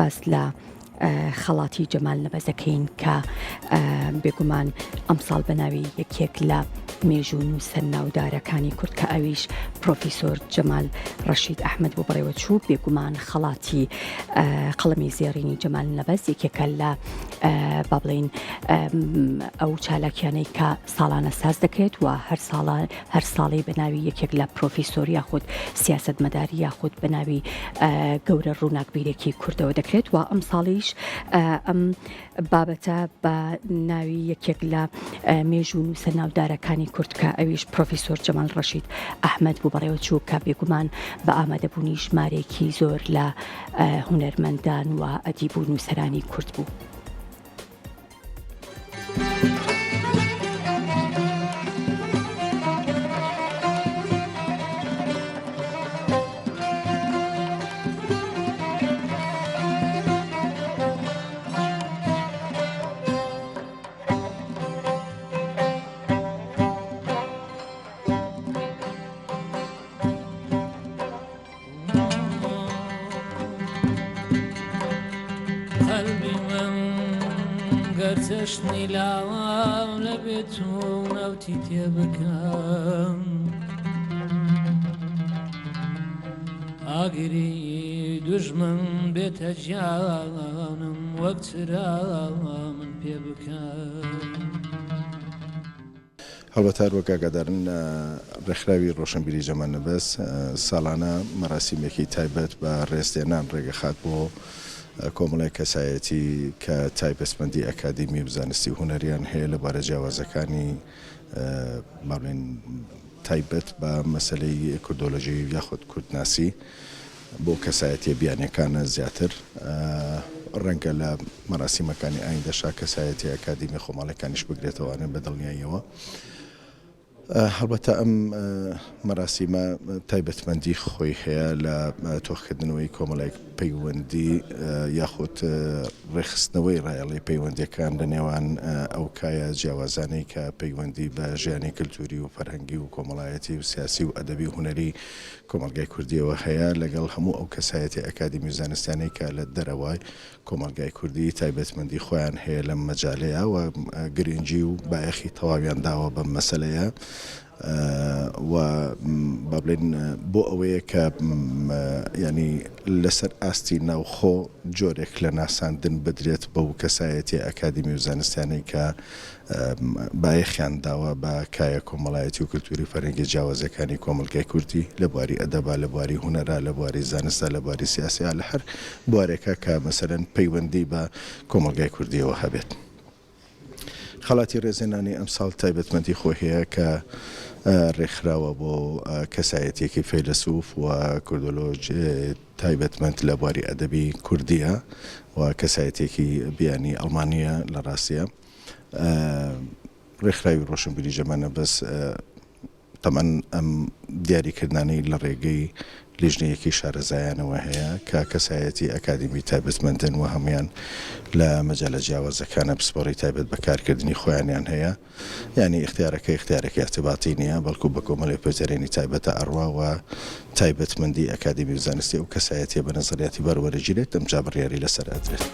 باس لە خەڵاتی جەمال نەبەزەکەین کە بێگومان ئەمساڵ بە ناوی یەکێک لە مێژوونووسە ناودارەکانی کورد کە ئەویش پرۆفیسۆر جەمال ڕەشید ئەحمەد بۆ بەڕێوەچوو بێگومان خەڵاتی قەڵەمی زێڕینی جەمال نەبەز یەکێکە لە با بڵێین ئەو چالاکیانەی کە ساڵانە ساز دەکرێت و هەر ساڵە هەر ساڵی بە ناوی یەکێک لە پرۆفیسۆر یاخود سیاسەتمەدار یاخود بە ناوی گەورە ڕووناکبیرێکی کوردەوە دەکرێت و ئەم ساڵیش ئەم بابەتە بە ناوی یەکێک لە مێژوونووسە ناودارەکانی کورد کە ئەویش پرۆفیسۆر جەمال ڕەشید ئەحمەد بوو بەڕێوەچوو کە بێگومان بە ئامادەبوونی ژمارەیەکی زۆر لە هونەرمەندان و ئەدیب و نووسەرانی کورد بوو. قەلبی من گەر چەشنی لاو نەبێت و نەوتی تێ بکەم ئاگری دوژمن بێتە گیانم وەک چرا من پێ بکەم. هەڵبەت هەر وەک ئاگادارن ڕێکخراوی ڕۆشنبیری جەمال نەبەز ساڵانە مەراسیمێکی تایبەت بە ڕێزلێنان ڕێگەخات بۆ کۆمەڵێک کەسایەتی کە تایبەتمەندی ئەکادیمی و زانستی و هونەریان هەیە لە بوارە جیاوازەکانی با بڵێین تایبەت بە مەسەلەی کوردۆلۆژی یاخود کوردناسی بۆ کەسایەتیە بیانیەکانە زیاتر ڕەنگە لە مەراسیمەکانی ئایندەشا کەسایەتیە ئەکادیمیە خۆماڵیەکانیش بگرێتەوانێ بە دڵنیاییەوە. هەڵبەتە ئەم مەراسیمە تایبەتمەندی خۆی هەیە لە تۆخکردنەوەی کۆمەڵێک پەیوەندی یاخود ڕێکخستنەوەی ڕایەڵی پەیوەندیەکان لە نێوان ئەو کایە جیاوازانەی کە پەیوەندی بە ژیانی کلتوری و فەرهەنگی و کۆمەڵایەتی و سیاسی و ئەدەبی و هونەری کۆمەڵگای کوردیەوە هەیە لەگەڵ هەموو ئەو کەسایەتیە ئەکادیمی و زانستیانەی کە لە دەرەوەی کۆمەڵگای کوردی تایبەتمەندی خۆیان هەیە لەم مەجالەیا و گرنگی و بایەخی تەواویان داوە بەم مەسەلەیە و با بڵێین بۆ ئەوەیە کە یانی لەسەر ئاستی ناوخۆ جۆرێک لە ناساندن بدرێت بەو کەسایەتیە ئەکادیمی و زانستیانەی کە بایەخیان داوە بە کایە کۆمەڵایەتی و کلتوری و فەرهەنگیە جیاوازەکانی کۆمەڵگای کوردی لە بواری ئەدەبا، لە بواری هونەرا، لە بواری زانستا، لە بواری سیاسیا، لە هەر بوارێکا کە مەسەلەن پەیوەندی بە کۆمەڵگای کوردیەوە هەبێت. خەڵاتی ڕێزلێنانی ئەمساڵ تایبەتمەندی خۆی هەیە کە ڕێکخراوە بۆ کەسایەتیەکی فەیلەسوف و کوردۆلۆژ تایبەتمەند لە بواری ئەدەبی کوردیە و کەسایەتیەکی بیانی ئەڵمانیە لە ڕاستیە. ڕێکخراوی ڕۆشنبیری جەمەنە بەس تەبعەن ئەم دیاریکردنانەی لە ڕێگەی لیژنەیەکی شارەزایانەوە هەیە کە کەسایەتی ئەکادیمی تایبەتمەندن و هەموویان لە مەجالە جیاوازەکانە پسپۆڕی تایبەت بە کارکردنی خۆیانیان هەیە یانی ئیختیارەکە ئیختیارێکی ئیعتیباتی نییە بەڵکو بە کۆمەڵێ پێزەرێنی تایبەتە ئەڕوا و تایبەتمەندی ئەکادیمی و زانستی ئەو کەسایەتیە بە نەزەریاتی بەر وەرەگیرێت ئەمجا بڕیاری لەسەر ئەدرێت.